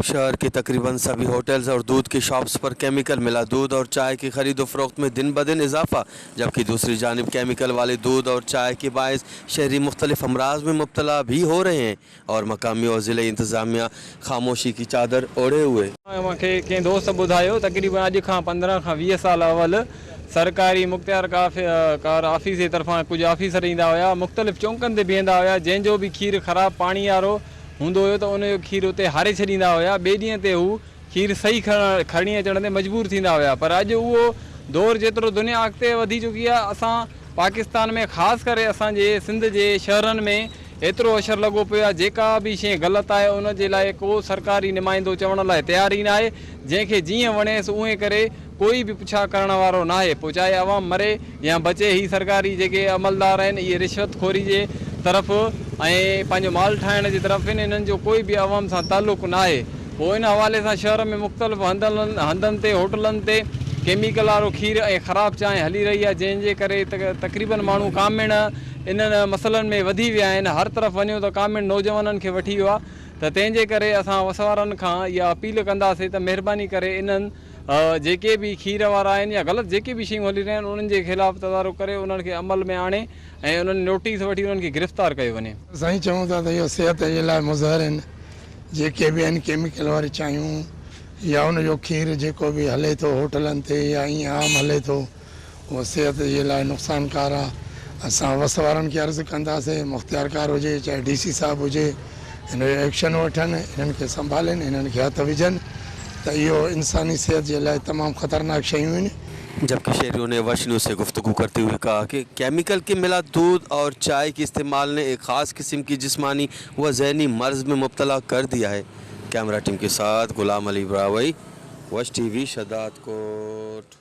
शहर के तकरीबन सभी होटल्स और दूध की शॉप्स पर केमिकल मिला दूध और चाय की खरीद फरोख्त में दिन ब दिन इजाफा, जबकि दूसरी जानिब केमिकल वाले दूध और चाय के बायस शहरी मुख्तलिफ अमराज में मुब्तला भी हो रहे हैं और मकामी और ज़िले इंतज़ामिया खामोशी की चादर ओढ़े हुए। मूंखे कंहिं दोस्त ॿुधायो, तक़रीबन अॼु खां 15 खां 20 साल अवल सरकारी मुख़्तियार कार ऑफिस जे तरफ़ां कुझु ऑफिसर ईंदा हुया, मुख़्तलिफ़ चौंकनि ते बीहंदा हुया, जंहिंजो बि खीर ख़राबु पाणी वारो हूंदो हुयो त उनजो खीर उते हारे छॾींदा हुया। ॿिए ॾींहं ते हू खीर सही खणी अचण ते मजबूर थींदा हुया। पर अॼु उहो दौर, जेतिरो दुनिया अॻिते वधी चुकी आहे, असां पाकिस्तान में, ख़ासि करे असांजे सिंध जे शहरनि में एतिरो असरु लॻो पियो आहे, जेका बि शइ ग़लति आहे, उन जे लाइ को सरकारी नुमाइंदो चवण लाइ तयारु ई न आहे। जंहिंखे जीअं वणेसि उहे करे, कोई बि पुछा करण वारो न आहे। पोइ चाहे अवाम मरे या बचे, ही सरकारी जेके अमलदार आहिनि, इहे रिश्वतखोरी जे तरफ़ ऐं पंहिंजो माल ठाहिण जे तरफ़ आहिनि। इन्हनि जो कोई बि अवाम सां तालुक़ु न आहे। पोइ इन हवाले सां शहर में मुख़्तलिफ़ हंधनि ते, होटलनि ते केमिकल वारो खीर ऐं ख़राबु चांहि हली रही आहे, जंहिंजे करे तक़रीबन माण्हू कामिण इन्हनि मसइलनि में वधी विया आहिनि। हर तरफ़ वञो त कामिण नौजवाननि खे वठी वियो आहे। त तंहिंजे करे असां वस वारनि खां इहा अपील कंदासीं त महिरबानी करे इन्हनि जेके बि खीर वारा आहिनि या ग़लति जेके बि शयूं हली रहियूं आहिनि, उन्हनि जे ख़िलाफ़ तदारुक करे, उन्हनि खे अमल में आणे ऐं उन्हनि नोटिस वठी उन्हनि खे गिरफ़्तार कयो वञे। साईं, चऊं था त इहो सिहत जे लाइ मुज़र आहिनि, जेके बि आहिनि, केमिकल वारी चांहियूं या उन जो खीर, जेको बि हले थो होटलनि ते या ईअं आम हले थो, उहो सिहत जे लाइ नुक़सानकार आहे। असां वस वारनि खे अर्ज़ु कंदासीं, मुख़्तियारकार हुजे चाहे डीसी साहिबु हुजे, हिन जो एक्शन वठनि, हिननि खे संभालनि, हिननि खे हथु विझनि त इहो इंसानी सिहत जे लाइ तमामु ख़तरनाक शयूं आहिनि। जबकि शहरियों ने वश न्यूज़ से गुफ्तगू करते हुए कहा कि केमिकल के मिला दूध और चाय के इस्तेमाल ने एक ख़ास किस्म की जिस्मानी व जहनी मर्ज़ में मुब्तला कर दिया है। कैमरा टीम के साथ गुलाम अली ब्रावई, वश टीवी, शदाद कोट।